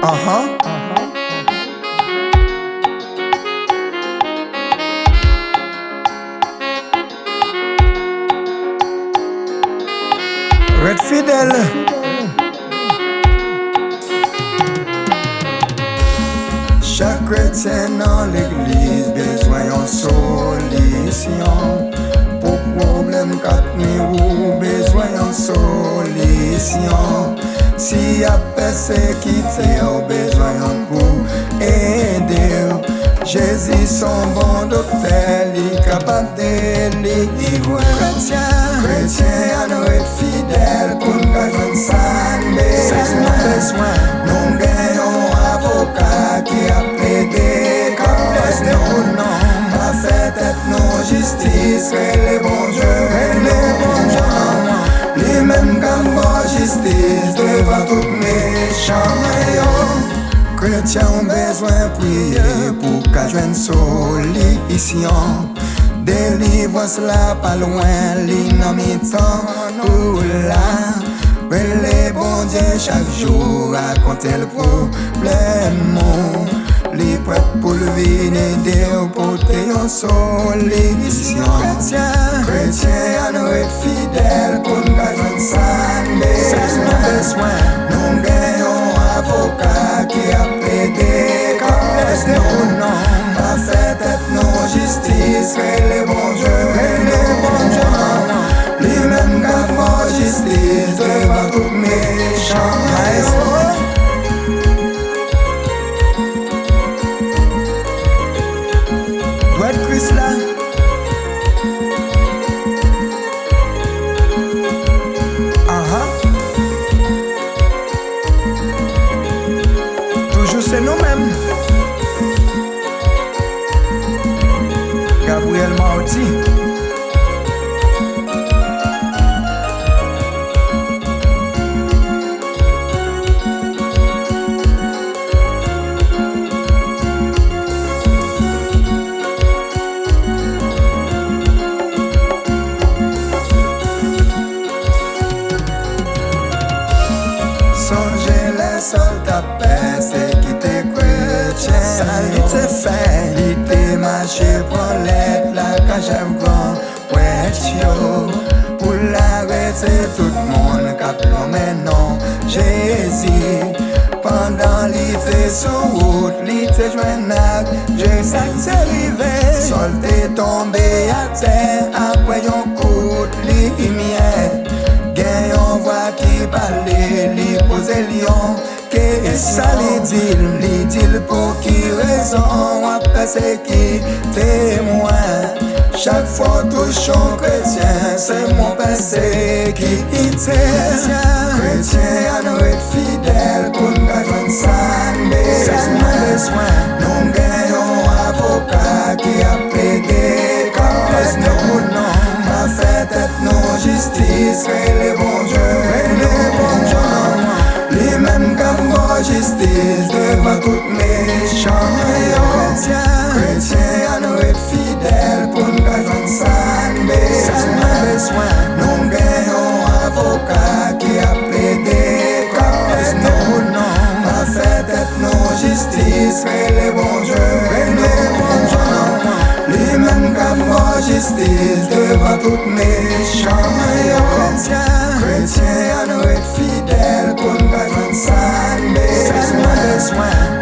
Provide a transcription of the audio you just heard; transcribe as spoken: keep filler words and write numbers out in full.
Ahan. Ret fidèl. Chak kretyen nan legliz bezwen yon solisyon. Pou pwoblèm k ap nwi w, ou bezwen yon solisyon. Si y ap pèsekite w, bezwen yon pou ede w. Jezi s on bon doktè, li kapab delivre. Kretyen, kretyen an, nou ret fidèl pou n ka jwenn sa n bezwen. Nou gen yon avoka ki ap plede kòz nou. Pa fè tèt nou jistis, rele Bondye nou. Li menm k ap ba w jistis devan tout mechan yo. Kretyen, ou bezwen priye pou w ka jwenn solisyon. Delivrans la pa lwen, li nan mitan ou la. Rele Bondye chak jou, rakonte l pwoblèm ou. Li prèt pou l vin ede w pote yon solisyon. Kretyen, kretyen an, nou ret fidèl pou n ka jwenn sa n bezwen. Nou gen yon avoka ki ap plede kòz nou. Pa fè tèt nou jistis, rele Bondye nou. Li menm k ap ba w jistis devan tout mechan yo. Dwèt Kris la. Ahan. Toujou se nou menm. Gabriel Marty. Sonje lè Sòl t ap pèsekite kretyen. Sa li te fè? Li te mache pran lèt lakay chèf gran prèt yo pou l arete tout moun k ap nonmen non Jezi. Pandan li te sou wout, li te jwenn ak Jezi. Sa k te rive? Sòl te tonbe atè apre yon kout limyè. Gen yon vwa ki pale, li poze l yon kesyon. Sa li di l? Li di l, pou ki rezon w ap pèsekite mwen? Chak fwa w touche yon kretyen, se mwen w pèsekite. Kretyen, kretyen an, nou ret fidèl pou n ka jwenn sa n bezwen. Nou gen yon avoka ki ap plede kòz nou. Pa fè tèt nou jistis, rele Bondye nou. Li menm k ap ba w jistis devan tout mechan yo. Kretyen, kretyen an, nou ret fidèl pou n ka jwenn sa n bezwen. Nou gen yon avoka ki ap plede kòz nou. Pa fè tèt nou jistis, rele Bondye nou. Li menm k ap ba w jistis devan tout mechan yo. Kretyen, kretyen an, nou ret fidèl pou n ka jwenn sa n bezwen.